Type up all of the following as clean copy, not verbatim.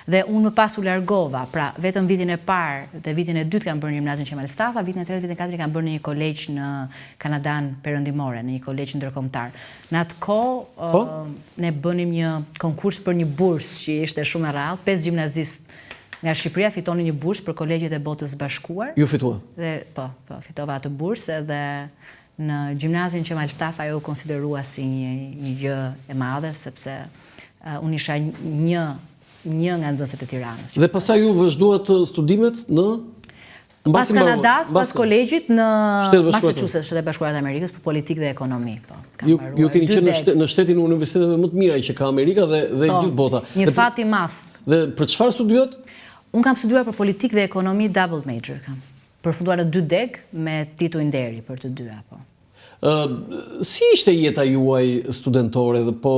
Dhe unë më pas u largova, pra vetëm vitin e parë dhe vitin e dytë kam bërë në gjimnazin Qemal Stafa, vitin e tretë, vitin e katërt kam bërë në një kolegj në Kanadanë Perëndimore, në një kolegj ndërkombëtar. Në atë kohë po? ne bënim një konkurs për një bursë që ishte shumë e rrallë, pesë gjimnazistë nga Shqipëria fitonin një bursë për kolegjet e Botës së Bashkuar. Ju fituat? Dhe po, po, fitova atë bursë edhe në gjimnazin Qemal Stafa ajo u konsiderua si një një gjë e madhe sepse uh, unë isha një një nga nxënëset e Tiranës. Dhe pastaj ju vazhduat studimet në Pas Kanadas, pas kolegjit në Massachusetts, Shtetet e Bashkuara të Amerikës për politikë dhe ekonomi, po. Ju ju keni qenë në, shtet, në shtetin e universiteteve më të mira që ka Amerika dhe dhe po, gjithë bota. Një dhe, fat i madh. Dhe për çfarë studiuat? Unë kam studiuar për politikë dhe ekonomi double major kam. Përfunduar në dy degë me tituj nderi për të dyja, po. Si ishte jeta juaj studentore dhe po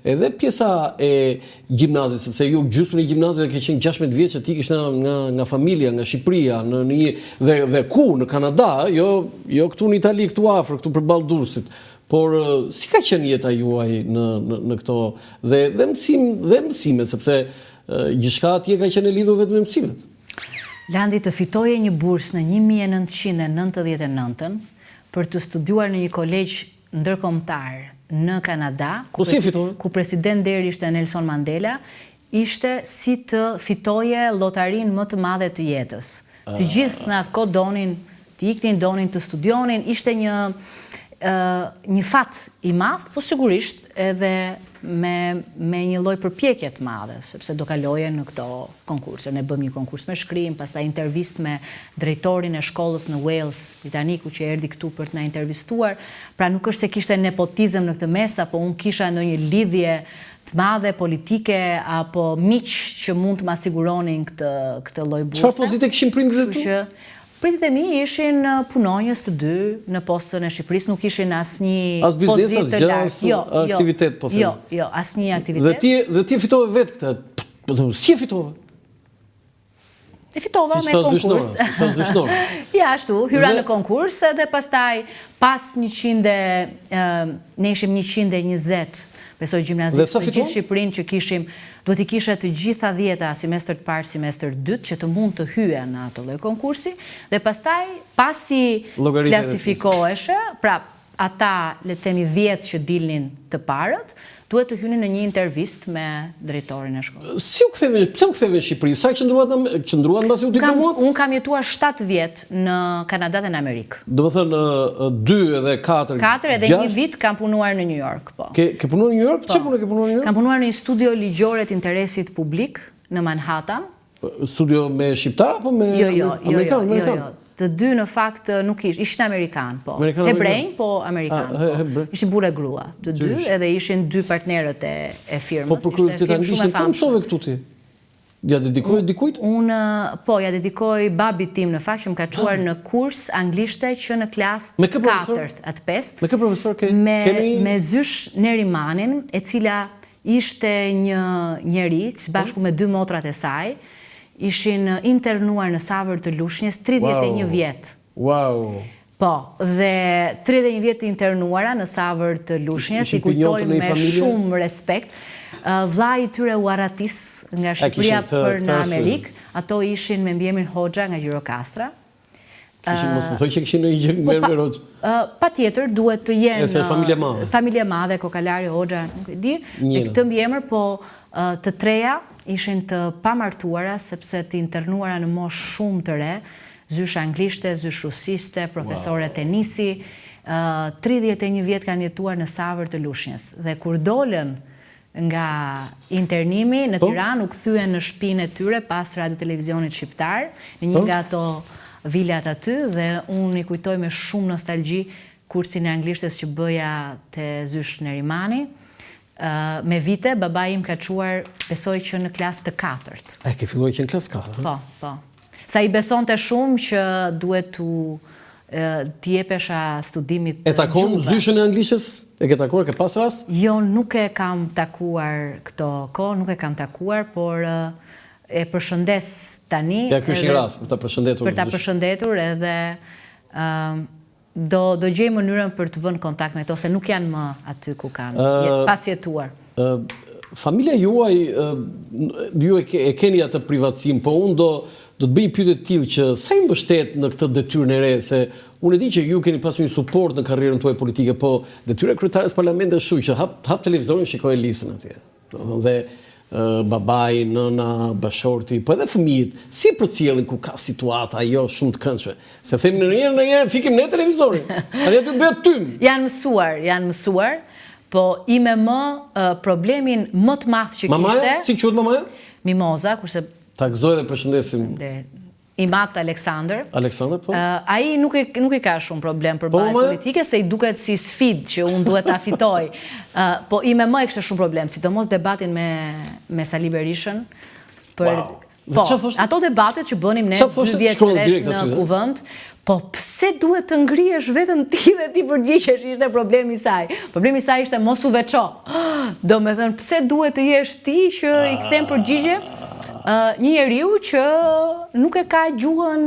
edhe pjesa e gjimnazit, sepse ju gjysmën e gjimnazit e ke qenë 16 vjeç e ti kishe nga nga nga familja, nga Shqipëria, në në një dhe dhe ku në Kanada, jo jo këtu në Itali, këtu afër, këtu përballë Durrësit. Por si ka qenë jeta juaj në në në këto dhe dhe mësim dhe mësime, sepse gjithçka atje ka qenë e lidhur vetëm me mësimet. Landi të fitoje një bursë në 1999-ën, për të studiuar në një kolegj ndërkombëtar në Kanada, ku, po si ku president nderi ishte Nelson Mandela, ishte si të fitoje llotarinë më të madhe të jetës. Të gjithë në atë kohë donin të iknin, donin të studionin, ishte një një fat i madh, po sigurisht edhe me me një lloj përpjekje të madhe, sepse do kaloje në këto konkurse. Ne bëmë një konkurs me shkrim, pastaj intervistë me drejtorin e shkollës në Wales, britaniku që erdhi këtu për të na intervistuar. Pra nuk është se kishte nepotizëm në këtë mes apo unë kisha ndonjë lidhje të madhe politike apo miq që mund të ma siguronin këtë këtë lloj burse. Çfarë pozite kishin prindërit e tu? Prindërit e mi ishin punonjës të dy në Postën e Shqipërisë, nuk ishin asnjë As biznes, as gjë, as jo, jo, aktivitet, po them. Jo, jo, asnjë aktivitet. Dhe ti dhe ti e fitove vetë këtë. Po them, si e fitove? E fitova me konkurs. Ja, ashtu, hyra në konkurs edhe pastaj pas 100 ne ishim 120, besoj gjimnazistë në gjithë Shqipërinë që kishim, duhet t'i kishe të gjitha dhjeta semestër të parë, semestër të dytë, që të mund të hyje në atë lloj konkursi, dhe pastaj pasi klasifikoheshe, pra Ata, le të themi 10 që dilnin të parët, duhet të hynin në një intervistë me drejtorin e shkollës. Si u ktheve, pse u ktheve në Shqipëri? Sa qëndruat në qëndruat mbasi u diplomuat? Unë kam jetuar 7 vjet në Kanada dhe në Amerikë. Domethënë 2 edhe 4, 4 edhe një vit kam punuar në New York, po. Ke ke punuar në New York? Çfarë pune ke punuar në New York? Kam punuar në një studio ligjore të interesit publik në Manhattan. Studio me shqiptar apo me jo, jo, jo, jo, jo, jo. Të dy në fakt nuk ish, ishin amerikan, po. Hebrenj, po amerikan, ah, po. Ishin burrë e grua, të dy, edhe ishin dy partnerët e, e firmës. Po për kuriozitet anglishten, ku mësove këtu ti? Ia dedikoj dikujt? Unë, po, ia dedikoj babit tim në fakt që më ka çuar ah. në kurs anglishte që në klasë të katërt, a të pestë. Me kë profesor ke? Me, me zysh Nerimanin, e cila Ishte një njeri, së bashku me dy motrat e saj, ishin internuar në Savër të Lushnjes 31 vjet. Wow. Po, dhe 31 vjet të internuara në Savër të Lushnjes, i kujtoj me shumë respekt. Vllai i tyre u arratis nga Shqipëria për në Amerikë. Ato ishin me mbiemrin Hoxha nga Gjirokastra. Kishin, mos më thuaj që kishin ndonjë gjë me po, Enver Hoxhën. Patjetër duhet të jenë Nëse familje e madhe. Familje e madhe, Kokalari, Hoxha, nuk e di. Me këtë mbiemër, po të treja ishin të pamartuara sepse të internuara në moshë shumë të re, zysh anglishte, zysh rusiste, profesore wow. tenisi, 31 vjet kanë jetuar në Savër të Lushnjes. Dhe kur dolën Nga internimi në po. Tiranë u kthyen në shpinë e tyre pas Radio Televizionit Shqiptar, në një po. nga ato vilat aty dhe unë i kujtoj me shumë nostalgji kursin e anglishtes që bëja te zysh Nerimani. Me vite babai im ka çuar, besoj që në klasë të katërt. E ke filluar që në klasë katërt? Po, po. Se ai besonte shumë që duhet t'u t'i jepesha studimit të gjuhëve. E takon zyshën e anglishtes? E ke takuar, ke pas rast? Jo, nuk e kam takuar këto kohë, nuk e kam takuar, por e përshëndes tani. Ja, ky është një rast për ta përshëndetur. Për ta përshëndetur edhe do do gjej mënyrën për të vënë kontakt me to, se nuk janë më aty ku kanë pas jetuar. Familja juaj. Ju e keni atë privatësinë, po unë do do të bëj një pyetje të tillë që sa i mbështet në këtë detyrën e re, se unë e di që ju keni pasur një suport në karrierën tuaj politike, po detyra e kryetares së parlamentit është kështu që hap hap televizorin shikoj Elisën atje. Domethënë dhe babai, nëna, bashkëshorti, po edhe fëmijët, si e përcjellin kur ka situata jo shumë të këndshme? Se themi ndonjëherë ndonjëherë fikim ne televizorin. Atje aty bëhet tym. Janë mësuar, janë mësuar, po ime ëmë problemin më të madh që kishte. Mamaja, si quhet mamaja? Mimoza, kurse Ta gëzojë dhe përshëndesim. Im atë Aleksandër. Aleksandër, po. Ai nuk e nuk e ka shumë problem po, përballjet politike se i duket si sfidë që unë duhet ta fitoj. Po ime ëmë e kishte shumë problem, sidomos debatin me me Sali Berishën për wow. Po, ato debatet që bënim ne dy vjet rresht në kuvend, po pse duhet të ngrihesh vetëm ti dhe t'i përgjigjesh, ishte problemi i saj. Problemi i saj ishte mos u veço. Domethënë, pse duhet të jesh ti që i kthen përgjigje një njeriu që nuk e ka gjuhën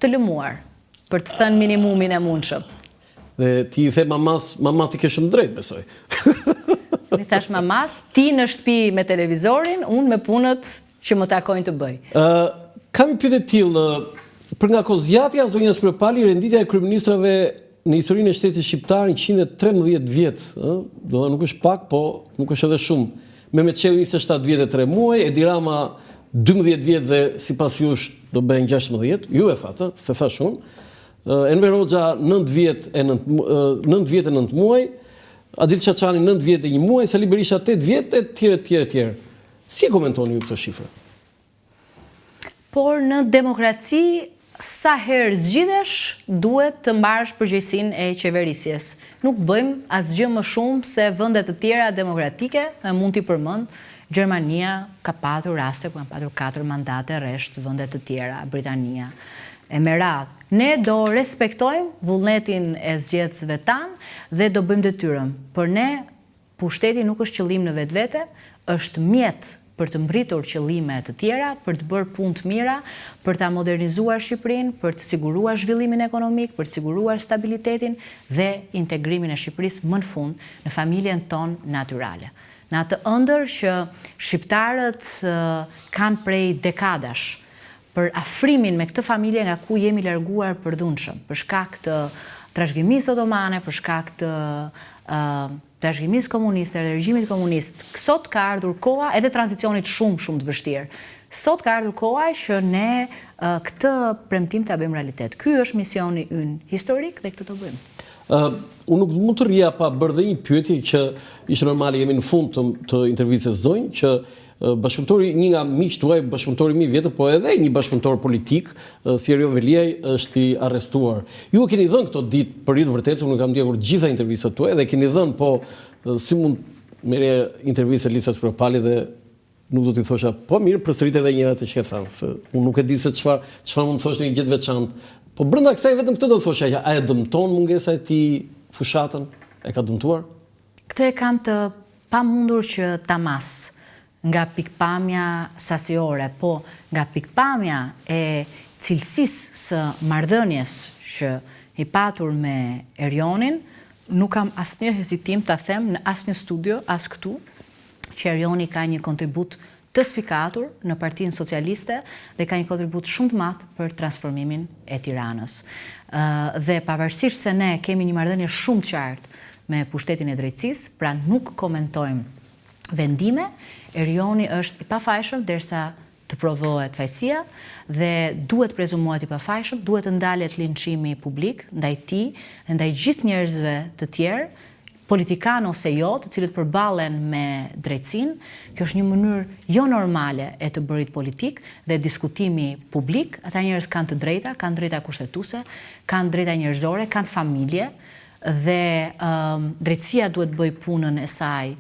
të lëmuar, për të thënë minimumin e mundshëm. Dhe ti i the mamas, mama ti ke shumë drejt, besoj. I thash mamas, ti në shtëpi me televizorin, unë me punët që më takojnë të bëj. Ë, kam një pyetje të tillë, për nga kohëzgjatja, zonja Spiropali, renditja e kryeministrave në historinë e shtetit shqiptar 113 vjet, ë, do të nuk është pak, po nuk është edhe shumë. Mehmet Shehu 27 vjet e 3 muaj, Edi Rama 12 vjet dhe sipas jush do bëhen 16, ju e thatë, s'e thash unë. Enver Hoxha 9 vjet e 9 9 vjet e 9 muaj, Adil Çarçani 9 vjet e 1 muaj, Sali Berisha 8 vjet e tjerë e tjerë e tjerë. Si e komentoni ju këto shifra? Por në demokraci sa herë zgjidhesh, duhet të mbarësh përgjegjësinë e qeverisjes. Nuk bëjmë asgjë më shumë se vende të tjera demokratike, e mund t'i përmend, Gjermania ka patur raste ku kanë patur katër mandate rresht, vende të tjera, Britania, e me radhë. Ne do respektojmë vullnetin e zgjedhësve tanë dhe do bëjmë detyrën. Për ne Pushteti nuk është qëllim në vetvete, është mjet për të mbërritur qëllime të tjera, për të bërë punë të mira, për ta modernizuar Shqipërinë, për të siguruar zhvillimin ekonomik, për të siguruar stabilitetin dhe integrimin e Shqipërisë më në fund në familjen tonë natyrale. Në atë ëndërr që shqiptarët kanë prej dekadash, për afrimin me këtë familje nga ku jemi larguar përdhunshëm, për shkak të trashëgimisë otomane, për shkak të trashëgimisë komuniste dhe regjimit komunist. Sot ka ardhur koha edhe tranzicionit shumë shumë të vështirë. Sot ka ardhur koha që ne këtë premtim ta bëjmë realitet. Ky është misioni ynë historik dhe këtë do bëjmë. Unë nuk mund të rrija pa bërë dhe një pyetje që ishte normale, jemi në fund të, të intervistës zonjë, që Bashkëpunëtori, një nga miqtë tuaj, bashkëpunëtori më i vjetër, po edhe një bashkëpunëtor politik, si Erion Veliaj, është i arrestuar. Ju e keni dhënë këto ditë për hir të vërtetës, unë kam ndjekur të gjitha intervistat tuaja dhe keni dhënë, po si mund merrje intervistë Elisa Spiropali dhe nuk do t'i thosha, po mirë, përsërit edhe një herë atë që ke thënë, se unë nuk e di se çfarë çfarë mund të thosh ndonjë gjë të veçantë. Po brenda kësaj vetëm këtë do të thosha, a e dëmton mungesa e tij fushatën? E ka dëmtuar? Këtë e kam të pamundur që ta mas nga pikëpamja sasiore, po nga pikëpamja e cilësisë së marrëdhënies që kemi patur me Erionin, nuk kam asnjë hezitim ta them në asnjë studio, as këtu, që Erioni ka një kontribut të spikatur në Partinë Socialiste dhe ka një kontribut shumë të madh për transformimin e Tiranës. Dhe pavarësisht se ne kemi një marrëdhënie shumë të qartë me pushtetin e drejtësisë, pra nuk komentojmë vendime, Erioni është i pafajshëm derisa të provohet fajësia dhe duhet prezumohet i pafajshëm, duhet të ndalet linçimi publik ndaj tij dhe ndaj gjithë njerëzve të tjerë politikanë ose jo, të cilët përballen me drejtësinë. Kjo është një mënyrë jo normale e të bërit politikë dhe diskutimi publik. Ata njerëz kanë të drejta, kanë drejta kushtetuese, kanë drejta njerëzore, kanë familje dhe drejtësia duhet të bëjë punën e saj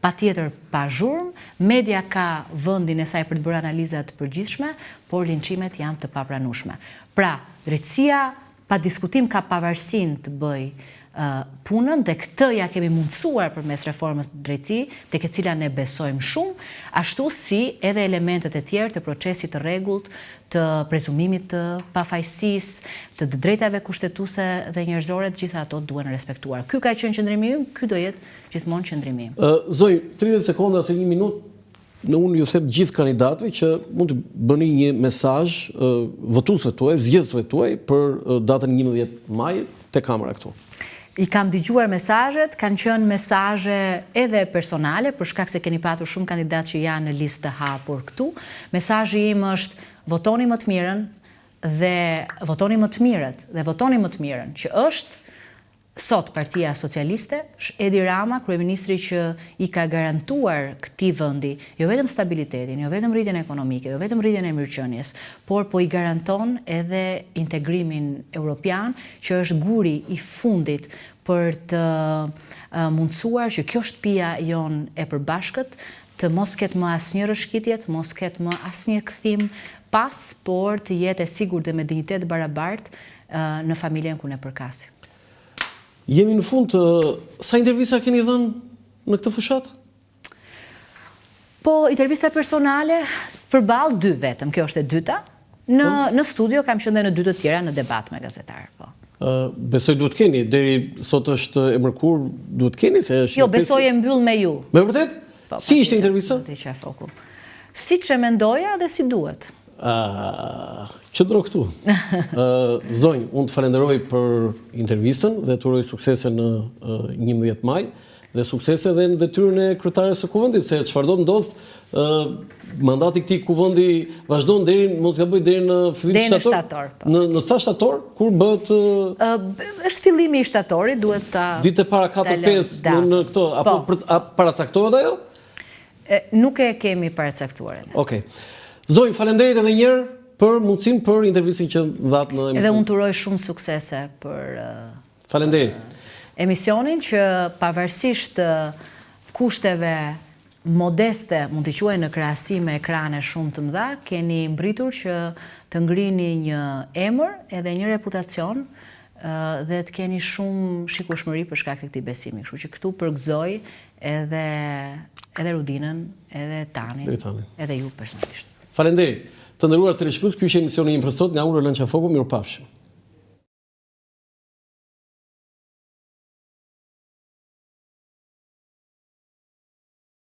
patjetër pa zhurmë. Media ka vendin e saj për të bërë analiza të përgjithshme, por linçimet janë të papranueshme. Pra, drejtësia pa diskutim ka pavarësinë të bëjë punën dhe këtë ia kemi mundësuar përmes reformës në drejtësi, tek e cila ne besojmë shumë, ashtu si edhe elementët e tjerë të procesit të rregullt të prezumimit të pafajësisë, të të drejtave kushtetuese dhe njerëzore, të gjitha ato duhen respektuar. Ky ka qenë qëndrimi ynë, ky do jetë gjithmonë qëndrimi im. Zonjë, 30 sekonda ose një minutë. Në unë ju them gjithë kandidatëve që mund të bëni një mesazh votuesve tuaj, zgjedhësve tuaj për datën 11 maj te kamera këtu. I kam dëgjuar mesazhet, kanë qenë mesazhe edhe personale, për shkak se keni patur shumë kandidatë që janë në listë të hapur këtu. Mesazhi im është votoni më të mirën dhe votoni më të mirët dhe votoni më të mirën, që është Sot Partia Socialiste, Edi Rama, kryeministri që i ka garantuar këtij vendi jo vetëm stabilitetin, jo vetëm rritjen ekonomike, jo vetëm rritjen e mirëqenies, por po i garanton edhe integrimin europian, që është guri i fundit për të mundësuar që kjo shtëpia jonë e përbashkët të mos ketë më asnjë rrëshqitje, të mos ketë më asnjë kthim pas, por të jetë e sigurt dhe me dinjitet të barabartë në familjen ku ne përkasim. Jemi në fund të sa intervista keni dhënë në këtë fushatë? Po, intervista personale përballë dy vetëm, kjo është e dyta. Në po. në studio kam qenë dhe në dy të tjera në debat me gazetarë, po. Besoj duhet keni, deri sot është e mërkurë, duhet keni se është Jo, besoj e mbyll me ju. Me vërtet? Po, si ishte intervista? Siç e mendoja dhe si duhet. Ah, qëndro këtu. Zonjë, unë të falenderoj për intervistën dhe të uroj suksese në 11 maj dhe suksese dhe në detyrën e kryetares së kuvendit, se çfarëdo të ndodhë, mandati i këtij kuvendi vazhdon deri, mos gaboj, deri në fillim të shtator. shtator po. Në, në sa shtator, kur bëhet... është fillimi i shtatorit, duhet ta... Ditët e para 4-5 në, në këto, apo po. për, a, paracaktohet ajo? Nuk e kemi paracaktuar ende. Okej. Zonjë, faleminderit edhe një herë për mundësinë për intervistën që dhatë në emision. Edhe unë të uroj shumë suksese për Faleminderit. Emisionin që pavarësisht kushteve modeste, mund t'i quaj në krahasim me ekrane shumë të mëdha, keni mbërritur që të ngrini një emër edhe një reputacion dhe të keni shumë shikueshmëri për shkak të këtij besimi. Kështu që këtu përgëzoj edhe edhe Rudinën, edhe Tanin, edhe ju personalisht. Faleminderit. Të nderuar teleshikues, ky ishte emisioni im për sot nga unë Roland Qafoku, mirupafshim.